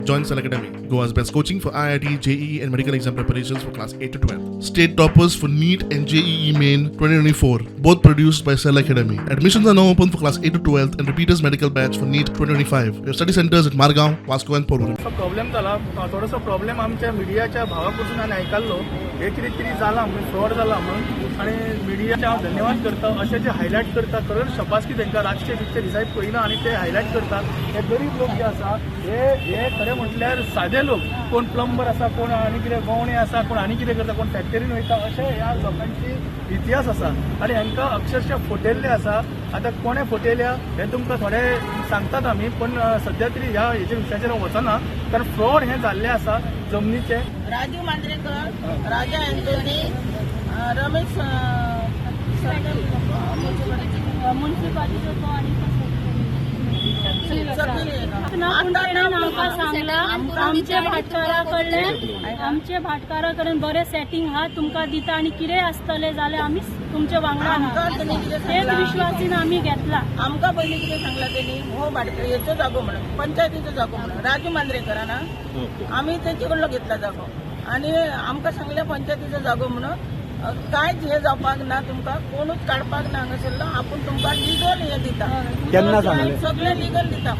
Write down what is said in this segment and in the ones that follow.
Join Cell Academy, Goa's best coaching for IIT, JEE, and medical exam preparations for class 8 to 12. State toppers for NEET and JEE Main 2024, both produced by Cell Academy. Admissions are now open for class 8 to 12 and repeaters medical batch for NEET 2025. We have study centers at Margao, Vasco, and Porvorim. Problem जाला थोडोसो problem आमच्या मिडियाच्या भावा कडसून आनी आयकल्लो हे कितें कितें जालां म्हणून फ्रॉड जाला म्हणून. आनी मिडियाचे हांव धन्यवाद करता, अशें जे हायलायट करता. खरेंच शबासकी तांकां. रातचे बितचे दिसाय पळयना आनी ते हायलायट करतात. हे गरीब लोक जे आसा, हे हे खरें म्हटल्यार सादे लोक, कोण प्लंबर आसा, कोण आनी कितें गवणे आसा, कोण आनी कितें करता, कोण फॅक्टरीन वयता, अशे ह्या लोकांची इतिहास आसा आनी हांकां अक्षरशः फटयल्ले आसा. आतां कोणें फटयल्या हें तुमकां थोडे सांगतात आमी, पण सद्या तरी ह्या हेच्या विशयाचेर हांव वचना, कारण फ्रॉड हें जाल्लें आसा जमनीचें. राजू मांद्रेकर, राजा अँटोनी, रमेश मुन्सिपालिटीचो तो आनी शकील. ना, पूण तेणेन आमकां सांगलां, आमचे भाटकारा कडेन बरें सेटींग आहा, तुमकां दिता आनी कितेंय आसतलें जाल्यार आमी तुमचे वांगडा आहा. आमकां तेणी कितें तेच सांगलां? विश्वासीन आमी घेतला. आमकां पयलीं कितें सांगलां तेणी, हो भाटकार हेचो जागो म्हणून, पंचायतीचो जागो म्हणून. राजू मांद्रेकर ना, आमी तेचे कडलो घेतला जागो आनी आमकां सांगलें पंचायतीचो जागो म्हणून. कांयच हें जावपाक ना, तुमकां कोणूच काडपाक ना हांगासरलो, आपूण तुमकां लिगल हें दिता. केन्ना सांगलें? सगळें लिगल दिता.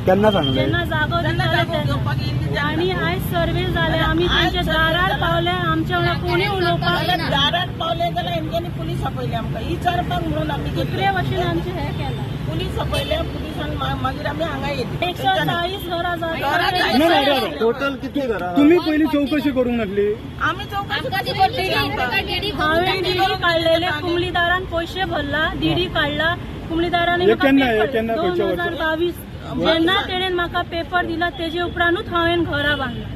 केन्ना सांगलें? जेन्ना जागो जेन्ना दिताले जागो तेन्ना. घेवपाक येयल्ली तेन्ना. आनी आयज सर्वे जाले, आमी आयज तेंच्या सर्वे दारार जाला. पावले, आमच्या वांगडा कोणी उलोवपाक जाल्यार दारात पावले जाल्यार हेंच्यांनी पुलीस आपयले आमकां विचारपाक म्हणून. आमी दुसरे गेले. भशेन आमचें हें केलां. पुलीस आपयले, पुलिसान मागीर आमी हांगा येयली. 140 घरां घरां जातात. टोटल किती घरां? तुम्ही पहिली चौकशी करूंक नासली? आमी चौकशी कशी करतली आमकां? हांवें डीडी काडलेले, कुमलीदारान पयशे भरला, डीडी काडला कुमलीदारान. हे केन्ना, हे केन्ना? दोन खंयच्या हजार वर्सा? बावीस जेन्ना तेणेन म्हाका पेपर दिला, तेजे उपरांतूच हांवें घरां बांदला.